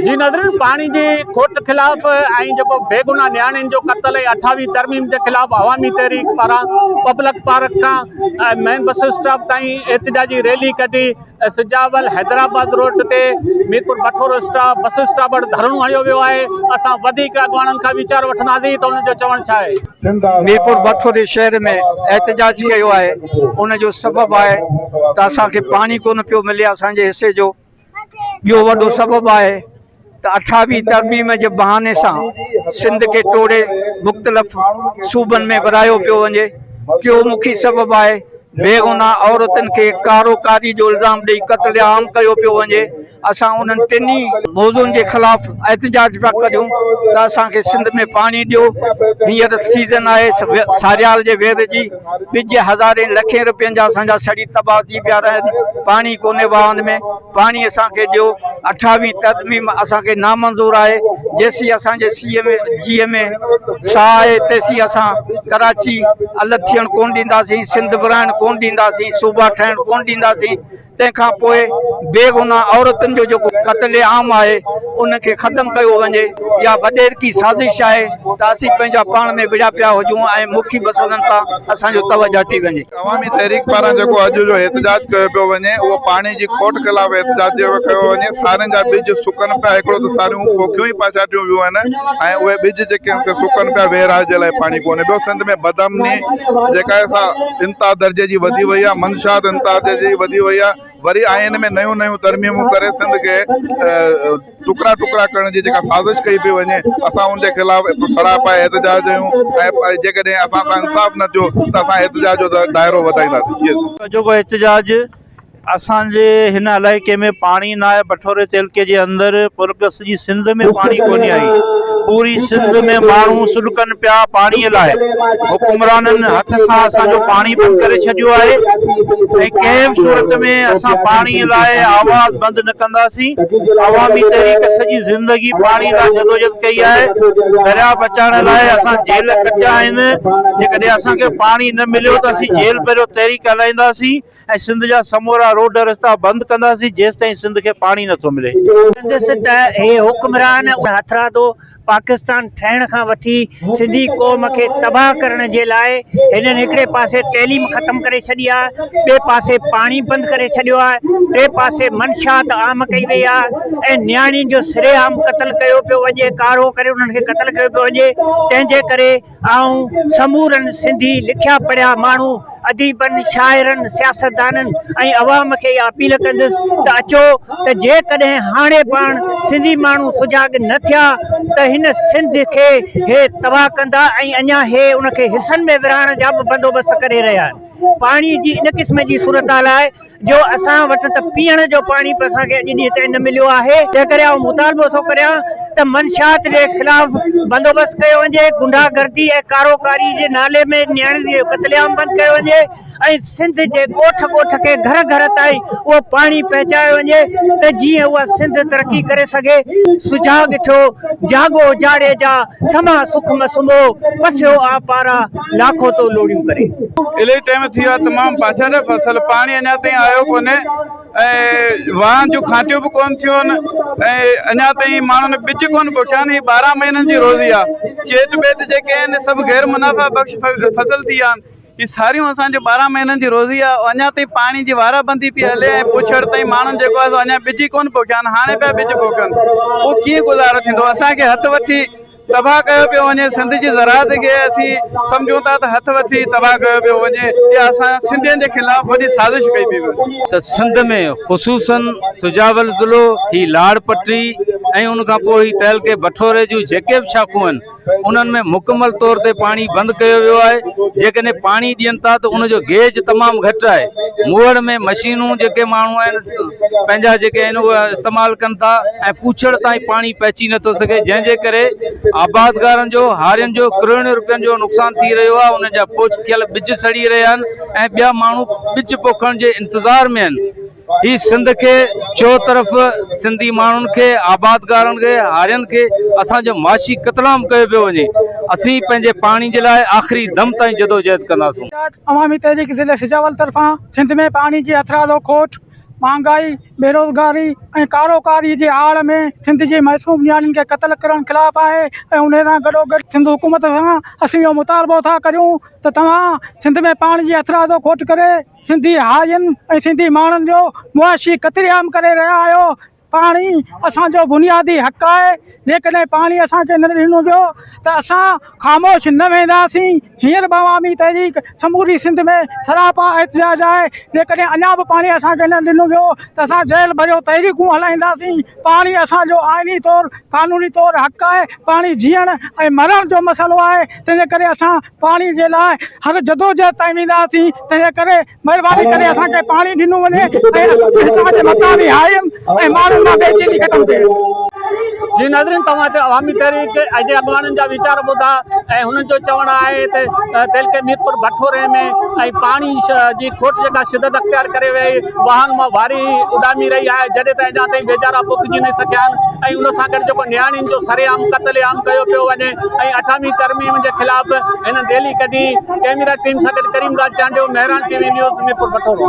جي ناظرين پاڻي جي کوٽ خلاف ۽ جيڪو بيگناهه نياڻين جو قتل ۽ اٺاويهه ترميم جي خلاف عوامي تحريڪ پاران پبلڪ پارڪ کان مين بس اسٽاپ تائين احتجاجي ريلي ڪڍي سجاول حيدرآباد روڊ تي Mirpur Bathoro stop bus stop وٽ ڌرڻو هنيو ويو آهي اسان وڌيڪ اڳواڻن کان ويچار وٺنداسين ته انهن جو چوڻ ڇا آهي. ميرپور بٺوري شهر ۾ احتجاج ڪيو آهي ان جو سبب آهي ته اسان کي پاڻي ڪونه پيو ملي اسان جي حصي جو ٻيو وڏو سبب آهي ته اٺاويهه ترميم جي بهاني سان سنڌ کي ٽوڙي مختلف صوبن ۾ ورهايو پيو وڃي. ٽيون مکي سبب آهي بيگناهه عورتن کي ڪارو ڪاري جو الزام ڏئي قتل عام ڪيو پيو وڃي. اسان انهن ٽنهي موضوعن جي خلاف احتجاج پيا ڪريون ته اسان کي سنڌ ۾ پاڻي ڏيو. هينئر سيزن آهي ساريال جي وير جي. ٻج هزارين لکين رپين جا اسان جا سڙي تباهه ٿي پيا رهن، پاڻي ڪونهي واهن ۾، پاڻي اسان کي ڏيو، اٺاويهين ترميم اسان کي نامنظور آهي، جيسين اسان جي سيء ۾ جيء ۾ ساهه آهي تيسين اسان ڪراچي الڳ ٿيڻ ڪونه ڏينداسين، سنڌ ورهائڻ ڪونه ڏينداسين، صوبا ٺهڻ ڪونه ڏينداسين. تنهن کان پوء بيگناهه عورتن جو جيڪو قتل عام آهي ان کي ختم ڪيو وڃي اها وڏيرڪي سازش آهي ته اسين پنهنجا پاڻ ۾ وڙهيا پيا هجون ۽ مکي مسئلن تان اسان جو توجه هٽي وڃي. عوامي تحريڪ پاران جيڪو اڄ جو احتجاج ڪيو پيو وڃي اهو پاڻي جي کوٽ خلاف احتجاج ڪيو وڃي سارين جا ٻج سڪن پيا هڪڙو ته ساريون پوکيون ئي پاڇاٽيون ويون آهن ۽ اهي ٻج جيڪي آهن سي سڪن پيا ويراج جي لاء پاڻي ڪونهي ٻيو سنڌ ۾ بدامني جيڪا آهي سا انتها درجي جي وڌي وئي آهي منشيات انتها درجي جي وڌي وئي آهي وري آئين ۾ نيون نيون ترميمون ڪري سنڌ کي ٽڪرا ٽڪرا ڪرڻ جي جيڪا سازش ڪئي پئي وڃي اسان ان جي خلاف سراپا احتجاج آهيون ۽ جيڪڏهن اسان سان انصاف نه ٿيو ته اسان احتجاج جو دائرو وڌائينداسين. اڄوڪو احتجاج اسان جي هن علائقي ۾ پاڻي ناهي بٺوري تعلقي جي اندر پر سڄي سنڌ ۾ پاڻي ڪونهي آهي پوري سنڌ ۾ ماڻهو سڏڪن پيا پاڻي لاء حڪمرانن هٿ سان اسان جو پاڻي بند ڪري ڇڏيو آهي ۽ ڪنهن به صورت ۾ اسان پاڻي لاء آواز بند نه ڪنداسين عوامي تحريڪ سڄي زندگي پاڻي لاء جدوجھد ڪئي آهي درياء بچائڻ لاء اسان جيل ڪٽيا آهن جيڪڏهن اسان کي پاڻي نه مليو ته اسين جيل ڀريو تحريڪ هلائينداسين ۽ سنڌ جا سمورا روڊ رستا بند ڪنداسين جيستائين سنڌ کي پاڻي نٿو ملي. چوندس ته هي حڪمران هٿرادو پاڪستان ٺهڻ کان وٺي سنڌي قوم کي تباهه ڪرڻ جي لاء هنن هڪڙي پاسي تعليم ختم ڪري ڇڏي آهي ٻئي پاسي پاڻي بند ڪري ڇڏيو آهي ٽئين پاسي منشيات عام ڪئي وئي آهي ۽ نياڻين جو سرعام قتل ڪيو پيو وڃي ڪارو ڪري انهن کي قتل ڪيو پيو وڃي تنهن جي ڪري آئون سمورن سنڌي لکيا پڙهيا ماڻهو، اديبن، شاعرن، سياستدانن ۽ عوام کي اها اپيل ڪندس ته اچو ته جيڪڏهن هاڻي پاڻ سنڌي ماڻهو سجاڳ نه ٿيا ته هن سنڌ کي هي تباهه ڪندا ۽ اڃا هي ان کي حصن ۾ ورهائڻ جا به بندوبست ڪري رهيا آهن. پاڻي جي ان قسم جي صورتحال آهي جو اسان وٽ ته پيئڻ جو پاڻي به اسان کي اڄ ڏينهن تائين نه مليو آهي، تنهن ڪري آئون مطالبو ٿو ڪريان ته منشيات جي خلاف بندوبست ڪيو وڃي، غنڊا گردي ۽ ڪارو ڪاري جي نالي ۾ نياڻين جو قتل عام بند ڪيو وڃي ۽ سنڌ جي ڳوٺ ڳوٺ کي گهر گهر تائين اهو پاڻي پهچايو وڃي ته جيئن اها سنڌ ترقي ڪري سگهي. سجاڳ ٿيو جاڳو جاڙيجا، سما سک م سمهو، پسيو آ پارا، لاکو تو لوڙيون ڪري. الائي ٽائيم ٿي ويو آهي تمام پاڇا جا فصل پاڻي اڃا تائين آيو ڪونهي ۽ واهن جون کانٽيون به ڪونه ٿيون آهن ۽ اڃا تائين ماڻهن ٻج ڪونه پوکيا آهن هي 12 مهينن جي روزي آهي چيٽ ٻيٽ جيڪي آهن سڀ غير منافع بخش فصل ٿي ويا آهن هي ساريون اسان جو 12 مهينن جي روزي آهي اڃا تائين پاڻي جي وارا بندي پئي هلي ۽ پوڇڙ تائين ماڻهن جيڪو آهي سو اڃا ٻج ئي ڪونه پوکيا آهن هاڻي پيا ٻج پوکن پوء ڪيئن گذارو ٿيندو اسان کي هٿ وٺي تباهه ڪيو پيو وڃي سنڌ جي زراعت کي اسين سمجهون ٿا ته هٿ وٺي تباهه ڪيو پيو وڃي اها اسان سنڌين جي خلاف وڏي سازش ڪئي پئي وڃي. ته سنڌ ۾ خصوصن سجاول ضلعو هي لاڙ پٽي ۽ ان کان پوء هي تعلقي بٺوري جون جيڪي به شاخون آهن انهن ۾ مڪمل طور تي پاڻي بند ڪيو ويو آهي جيڪڏهن پاڻي ڏين ٿا ته ان جو گيج تمام گهٽ آهي موهڙ ۾ مشينون جيڪي ماڻهو آهن پنهنجا جيڪي آهن اهي استعمال ڪن ٿا ۽ پوڇڙ تائين پاڻي پهچي نٿو سگهي جنهن جي ڪري آبادگارن جو هارين جو ڪروڙين روپين جو نقصان ٿي رهيو آهي انهن جا پوکيل ٻج سڙي رهيا آهن ۽ ٻيا ماڻهو ٻج پوکڻ جي انتظار ۾ آهن هي سنڌ کي چو طرف سنڌي ماڻهن کي آبادگارن کي هارين کي اسان جو معاشي قتلام ڪيو پيو وڃي اسين پنهنجي پاڻي جي لاء آخري دم تائين جدوجهد ڪنداسون. عوامي تحريڪ ضلعي سجاول طرفان سنڌ ۾ پاڻي جي هٿرادو کوٽ. مهانگائي، بيروزگاري ۽ ڪاروڪاري جي آڙ ۾ سنڌ جي معصوم نياڻين کي قتل ڪرڻ خلاف آهي ۽ انهي سان گڏوگڏ سنڌ حڪومت سان اسين اهو مطالبو ٿا ڪريون ته توهان سنڌ ۾ پاڻي جي هٿرادو کوٽ ڪري سنڌي هارين ۽ سنڌي ماڻهن جو معاشي قتل عام ڪري رهيا آهيو. پاڻي اسان جو بنيادي حق آهي، جيڪڏهن پاڻي اسان کي نه ڏنو ويو ته اسان خاموش نه ويهنداسين، هينئر به عوامي تحريڪ سموري سنڌ ۾ سراپا احتجاج آهي، جيڪڏهن اڃا به پاڻي اسان کي نه ڏنو ويو ته اسان جيل ڀريو تحريڪون هلائينداسين، پاڻي اسان جو آئيني طور قانوني طور حق آهي، پاڻي جيئڻ ۽ مرڻ جو مسئلو آهي، تنهنجي ڪري اسان پاڻي جي لاء هر جدوجهد تائين وينداسين، تنهنجي ڪري مهرباني ڪري اسان کي پاڻي ڏنو وڃي ۽ هتان جي مقامي هارين ۽ ماڻهن مان بيچيني ختم ٿئي. جي ناظرين توهان هتي عوامي تحريڪ جي اڳواڻن جا ويچار ٻڌا ۽ هنن جو چوڻ آهي ته تعلقي ميرپور بٺوري ۾ ۽ پاڻي جي کوٽ جيڪا شدت اختيار ڪري وئي واهن مان واري اڏامي رهي آهي جڏهن ته اڃا تائين ويچارا پوکجي نه سگهيا آهن ۽ ان سان گڏ جيڪو نياڻين جو سرعام قتل عام ڪيو پيو وڃي ۽ اٺاويهين ترميم جي خلاف هنن ريلي ڪڍي ڪئميرا ٽيم سان گڏ Karim Dad Chandio Mehran T V news Mirpur Bathoro.